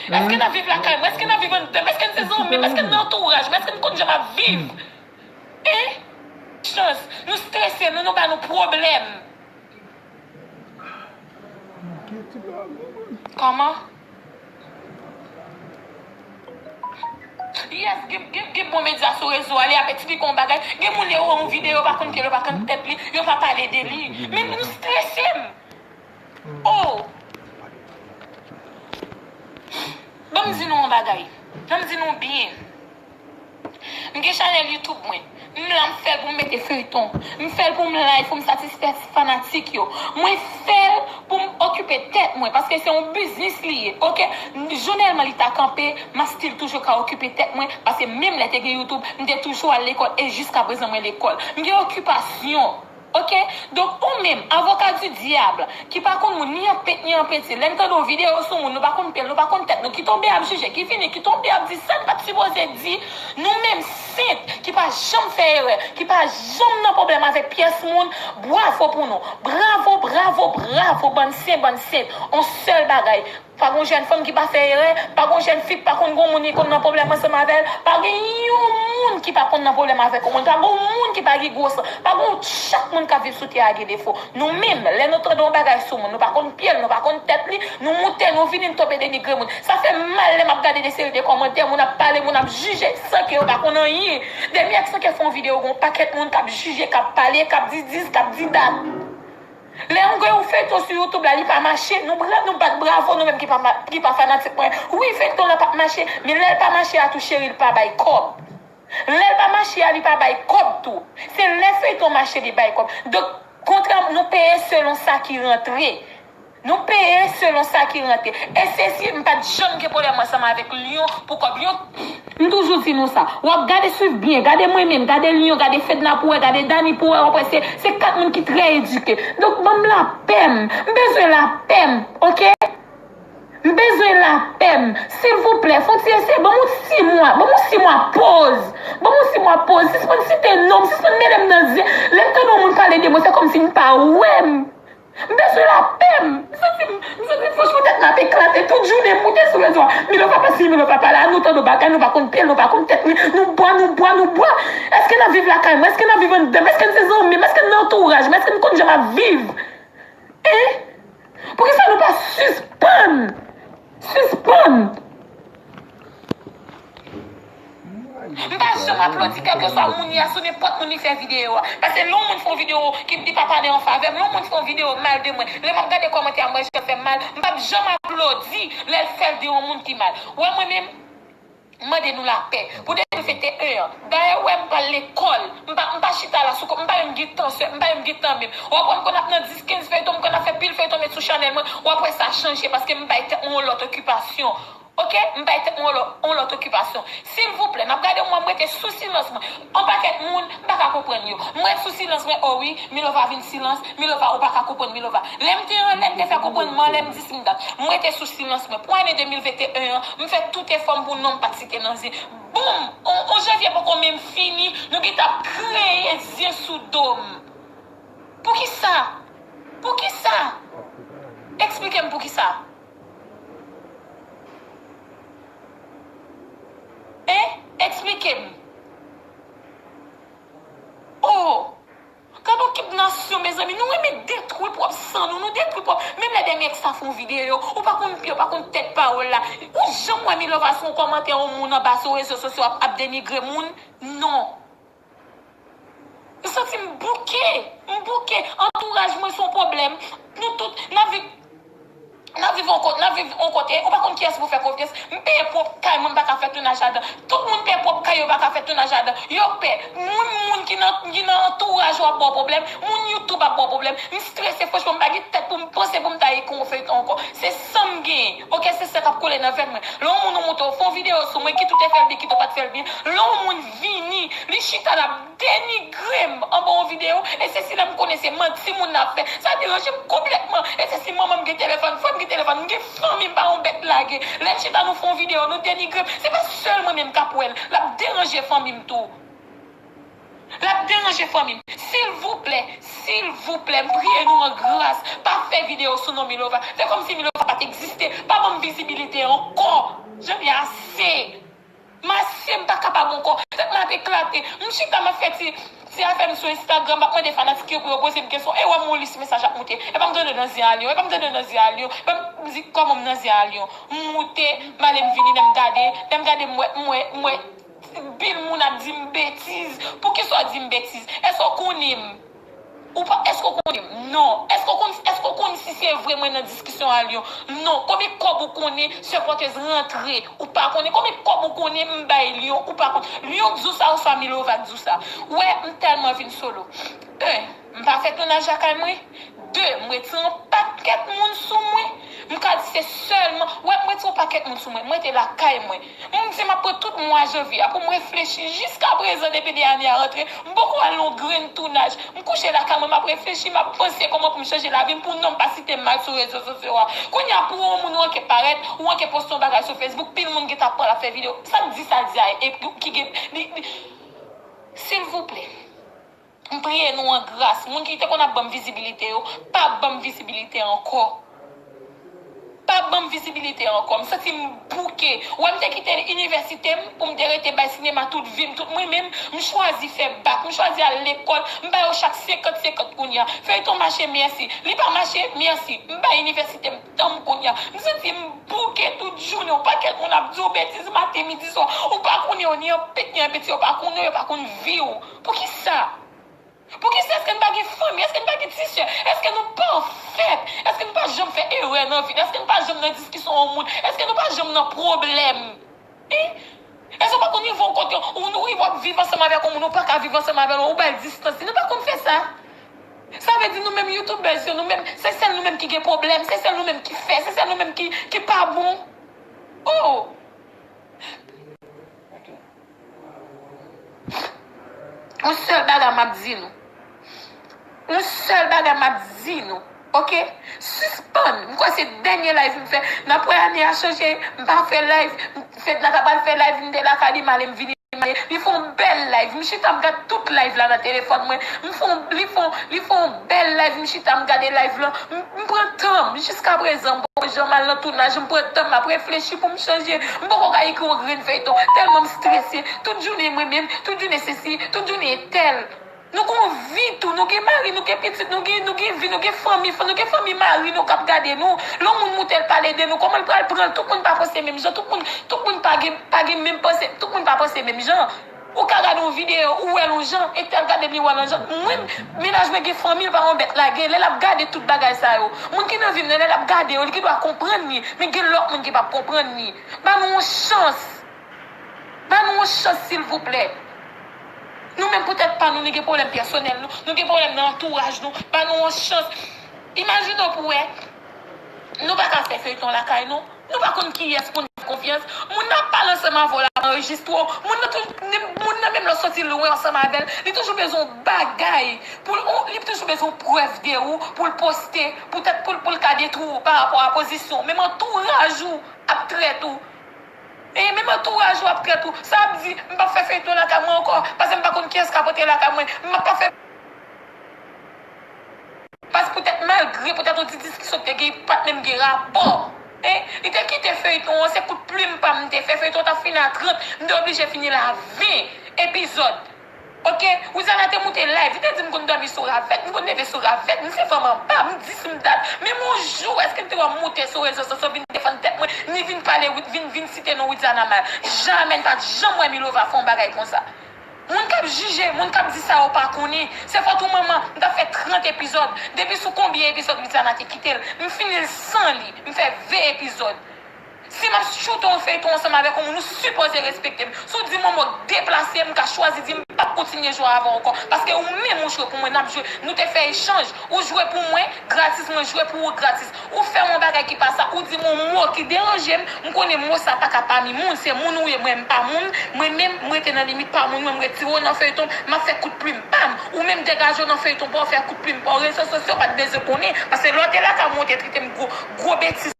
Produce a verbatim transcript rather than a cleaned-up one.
Èske n ap viv lakay mwen? Èske n ap viv anndan m? Èske n se zanmi m? Èske n nan antouraj mwen? Èske n konn jan m ap viv? Hein? Chans. Nou strese, nou, nou ba nou pwoblèm. Kòman? Yes, gen, gen, gen bon medya sou rezo a, li ap eksplike yon bagay. Gen moun, lè yo wè yon videyo, yo pa konn kè l, yo pa konn tèt li, yo pa pale de li. Men nou strese m. Oh! Ban m di nou yon bagay. Ban m di nou byen. M gen chanèl YouTube mwen. M la, m fè l pou m mete feyton. M fè l pou m live, pou m satisfè fanatik yo. Mwen fè l pou m okipe tèt mwen, paske se yon biznis li ye, oke? Jounèlman li ta kanpe, m ap still toujou ka okipe tèt mwen, paske menm lè te gen YouTube, m te toujou al lekòl, e jiskaprezan mwen lekòl. M gen okipasyon. Oke? Donk, ou menm, avoka di dyab, ki pa konn moun ni an pent ni an penti, lè n tande yon videyo sou moun, nou pa konn pye l, nou pa konn tèt nou, ki tonbe ap jije, ki vini, ki tonbe ap di sa n pa t sipoze di, nou menm sent, ki pa janm fè erè, ki pa janm nan pwoblèm avèk pyès moun, bravo pou nou. Bravo, bravo, bravo, bann sen, bann sent. On sèl bagay. Pa gon jèn fanm ki pa fè erè, pa gon jèn fi ki pa konn gon moun li konn nan pwoblèm ansanm avè l, pa gen yon moun ki pa konn nan pwoblèm avèk yon moun, pa gon moun ki pa gen gwo san, pa gon, chak moun k ap viv sou tè a gen defo. Nou menm, lè nou tande yon bagay sou moun, nou pa konn pye l, nou pa konn tèt li, nou moute, nou vini, nou tonbe denigre moun. Sa fè m mal lè m ap gade de seri de kòmantè, moun ap pale, moun ap jije, san ke yo pa konn anyen. Dènye, san ke fè yon videyo, gon pakèt moun k ap jije, k ap pale, k ap di dis, k ap di dat. Lè yon, gen yon feyton sou YouTube la, li pa mache, nou bra-, nou bat bravo, nou menm ki pa ma-, ki pa fanatik mwen. Wi, feyton lan p ap mache, men lè l pa mache a tou, cheri, l pa bay kòb. Lè l pa mache a, li pa bay kòb tou. Se lè feyton mache, li bay kòb. Donk, kontrè, nou peye selon sa ki rantre. Nou peye selon sa ki rantre. E se si m pa t janm gen pwoblèm ansanm avèk Lion pou kòb. Lion, m toujou di nou sa. W ap gade, swiv byen, gade mwen menm, gade Lion, gade Fedna pou wè, gade Dani pou wè, w ap wè se, se kat moun ki trè edike. Donk, ban m lapè m. M bezwen lapè m, oke? M bezwen lapè m. Silvouplè, fon ti eseye, ban m yon sis mwa, ban m yon sis mwa poz. Ban m yon sis mwa poz. Sispann site non m, sispann mele m nan zye. Lè m tande yon moun pale de mwen, se kòmsi m pa wè m. M bezwen lapè m. M santi m, m santi franchman tèt mwen ap eklate. Tout jounen m moute sou rezo a. Milova pase, Milova pale. A nou tande bagay, nou pa konn pye l, nou pa konn tèt li. Nou bwa, nou bwa, nou bwa. Èske n ap viv lakay mwen? Èske n ap viv anndan m? Èske n se zanmi m? Èske n nan antouraj mwen? Èske n konn jan m ap viv? Hein? Poukisa nou pa sispann? Sispann! M pa janm aplodi kèlkeswa moun li a, sou nenpòt moun li fè videyo a. Paske lè yon moun fè yon videyo ki li pa pale an favè m, lè yon moun fè yon videyo mal de mwen, lè m ap gade kòmantè a, m wè jan l fè m mal, m p ap janm aplodi lè l fè l de yon moun ki mal. Ou wè mwen menm, m mande nou lapè. Pou de mil venteyen an, dayè ou wè m pa al lekòl, m pa, m pa chita la sou kò, m pa menm gen tan, sè, m pa menm gen tan menm. W ap wè m konn ap nan dis, kenz feyton, m konn ap fè pil feyton met sou chanèl mwen, w ap wè sa chanje paske m bay tèt mwen yon lòt okipasyon. Oke, m bay tèt mwen yon lòt, yon lòt okipasyon. Silvouplè, n ap gade mwen, m rete sou silans mwen. Yon pakèt moun, m pa ka konprann yo. M ret sou silans mwen, o wi, Milova vin silans, Milova, ou pa ka konprann Milova. Lè m te anlè, m te fè konprann m anlè, m di si m dat. M rete sou silans mwen. Pou ane de mil venteyen an, m fè tout efò m pou non m pa t site nan zye. Boum! On, on janvye poko menm fini, nou gentan ap kreye zye sou do m. Poukisa? Poukisa? Eksplike m poukisa. Hein? Eksplike m. Oh! Gade yon kip nasyon, mezanmi. Nou renmen detwi pwòp san nou. Nou detwi pwòp. Menm lè dènye èks la fè yon videyo, ou pa konn pye, ou pa konn tèt pawòl la. Ou janm wè Milova sou yon kòmantè yon moun anba sou rezo sosyo ap, ap denigre moun? Non. M santi m bouke. M bouke. Antouraj mwen se yon pwoblèm. Nou tout, n ap viv, n ap viv yon ko-, n ap viv yon kote, ou pa konn kiyès pou fè konfyans. M peye pwòp kay mwen, m pa ka fè tounaj ladan. Tout moun peye pwòp kay yo, pa ka fè tounaj ladan. Yo pè. Moun, moun ki nan, ki nan antouraj ou ap ba w pwoblèm. Moun YouTube ap ba w pwoblèm. M strese, franchman, m pa gen tèt pou m panse pou m ta ekri yon feyton ankò. Se san m genyen. Oke, se san k ap koule nan venn mwen. Lè yon moun ou montre w fè yon videyo sou mwen, kit ou te fè l byen, kit ou pa t fè l byen. Lè yon moun vini, li chita l ap denigre m anba yon videyo, e se si lè m konnen se manti moun nan ap fè. Sa deranje m konplètman. E se si manman m gen telefòn, frè m gen telefòn, m gen fanmi m, pa yon bèt lage. Lè n chita nou fè yon videyo, nou denigre m. Se pa sèl mwen menm k ap wè l. L ap deranje fanmi m tou. L ap deranje fanmi m. Silvouplè, silvouplè, m priye nou an gras, pa fè videyo sou non Milova. Fè kòmsi Milova pa t egziste. Pa ban m vizibilite ankò. Jan m ye ase. M ase, m pa kapab ankò. Tèt mwen ap eklate. M chita, m ap fè ti, ti afè m sou Instagram, m ap mande fanatik yo pou yo poze m kesyon. E w wè m yon lis mesaj ap moute. E pa m tande nan zye a lyon. E pa m tande nan zye a lyon. E pa m di kòman m nan zye a lyon. M moute, m ale m vini, lè m gade, lè m gade, m wè, m wè, m wè pil moun ap di m betiz. Poukisa w di m betiz? Èske w konnen m? Ou pa, èske w konnen m? Non. Èske w konn, èske w konn si se vre mwen nan diskisyon a lyon? Non. Konbyen kòb ou konnen sèpòtèz rantre? Ou pa konnen. Konbyen kòb ou konnen m bay lyon? Ou pa konnen. Lyon k di w sa oswa Milova k di w sa? Ou wè, m tèlman vin solo. En, m pa fè tounaj lakay mwen. De, m retire yon pakèt moun sou mwen. M ka di se sèlman, wè, m retire yon pakèt moun sou mwen. Mwen te lakay mwen. M di m ap pran tout mwa janvye a pou m reflechi. Jiskaprezan, depi de ane a rantre, m poko al nan yon grenn tounaj. M kouche lakay mwen, m ap reflechi, m ap panse kòman pou m chanje lavi m pou non m pa site m mal sou rezo sosyo a. Kounye a, pou yon moun ou anke parèt, ou anke poste yon bagay sou Facebook, pil moun gentan ap pran l ap fè videyo. Sa k di sa di a, e ki gen, li, li, silvouplè. M priye nou an gras. Moun ki te konn ap ban m vizibilite yo, pa ban m vizibilite ankò. Pa ban m vizibilite ankò. M santi m bouke. Ou wè m te kite inivèsite m pou m te rete bay sinema tout vi m, tout mwen menm, m chwazi fè bak, m chwazi al lekòl, m ba yo chak senkant senkant kounye a. Feyton mache, mèsi. Li pa mache, mèsi. M bay inivèsite m tan m kounye a. M santi m bouke tout jounen. Yon pakèt moun ap di w betiz maten, midi, swa. Ou pa konnen yo, ni anpit, ni anpiti, yo pa konnen w, yo pa konn vi w. Poukisa? Poukisa èske n pa gen fanmi? Èske n pa gen ti sè? Èske nou pafèt? Èske nou pa janm fè erè nan vi n? Èske nou pa janm nan diskisyon yon moun? Èske nou pa janm nan pwoblèm? Hein? Èske w pa konn rive yon kote, ou nou rive w ap viv ansanm avèk yon moun, ou pa ka viv ansanm avè l, ou ba l distans? Nou pa konn fè sa. Sa vle di nou menm youtubers yo, nou menm, se sèl nou menm ki gen pwoblèm, se sèl nou menm ki fè, se sèl nou menm ki, ki pa bon. Oh! Yon sèl bagay m ap di nou. Yon sèl bagay m ap di nou. Oke? Sispann. M kwè se dènye live m fè. N ap wè ane a chanje. M pa fè live. Fedna ta pral fè live, m te lakay li, m ale m vini, m ale. Li fè yon bèl live. M chita m gad tout live la nan telefòn mwen. M fè yon, li fè yon, li fè yon bèl live. M chita m gade live lan. M, m pran tan m. Jiskaprezan, m poko janm al nan tounaj. M pran tan m, m ap reflechi pou m chanje. M poko ka ekri yon grenn feyton. Tèlman m strese. Tout jounen mwen menm. Tout jounen sesi. Tout jounen entèl. Nou gon vi tou, nou gen mari, nou gen pitit, nou gen, nou gen vi, nou gen fanmi, nou gen fanmi mari nou k ap gade nou. Lè yon moun moute l pale de nou, kòman l pral pran l? Tout moun pa panse menm jan, tout moun, tout moun pa gen, pa gen menm panse, tout moun pa panse menm jan. Ou ka gade yon videyo, ou wè l yon jan, entèl gade m, li wè l yon jan. Mwen, mennaj mwen gen fanmi, l pa yon bèt lage. Lè l ap gade tout bagay sa yo, moun ki nan vi m nan, lè l ap gade yo, li gendwa konprann li, men gen lòt moun ki p ap konprann li. Ban nou yon chans. Ban nou yon chans, silvouplè. Nou menm, poutèt pa nou, nou gen pwoblèm pèsonèl nou, nou gen pwoblèm nan antouraj nou. Ban nou yon chans. Imajine w pou wè, nou pa ka fè feyton lakay nou. Nou pa konn kiyès pou n fè konfyans. Moun nan ap pale ansanm avè w la, anrejistre w. Moun nan tou, moun nan menm lè w soti lwen ansanm avè l, li toujou bezwen yon bagay. Pou l, li toujou bezwen yon prèv de ou, pou l poste, poutèt pou l, pou l ka detwi w pa rapò a pozisyon w. Menm antouraj ou ap trèt ou. E menm antouraj ou ap trèt ou. Sa ap di, m p ap fè feyton lakay mwen ankò, paske m pa konn kiyès k ap antre lakay mwen. M p ap fè. Paske poutèt malgre, poutèt yon ti diskisyon ki te gen, pa t menm gen rapò. E, li te kite feyton an, se kout plim pa m te fè. Feyton an t ap fini a trant, m te oblije fini l a ven epizòd. Oke, Widiana te moute live, li te di m konn dòmi sou ravèt, m konn leve sou ravèt, m se fanm anba, m dis m dat. Menm yon jou, èske m te wè m moute sou rezo sosyo vin defann tèt mwen, ni vin pale, vin, vin site non Widiana mal? Jamè, m pa t janm wè Milova fè yon bagay konsa. Moun k ap jije, moun k ap di sa yo pa konnen. Se fòt ou manman, m t ap fè trant epizòd. Depi sou konbyen epizòd Widiana te kite l? M fini l san li, m fè ven epizòd. Si m ap choute yon feyton ansanm avèk yon moun, ou sipoze respekte m. Si w di m yon mo k deplase, m ka chwazi di m p ap kontinye jwe avè w ankò. Paske ou menm ou jwe pou mwen, n ap jwe. Nou te fè echanj. Ou jwe pou mwen gratis, mwen jwe pou ou gratis. Ou fè m yon bagay ki pa sa, ou di m yon mo ki deranje m, m konnen mo sa pa ka pami moun, se moun ou ye, mwen m pa moun, mwen menm, m rete nan limit pa moun, mwen m retire w nan feyton, m ap fè kout plim pa m. Ou menm degaje w nan feyton pa w, fè kout plim pa w, rezo sosyo pa t bezwen konnen, paske lè w te lakay mwen, w te trete m gwo, gwo betiz.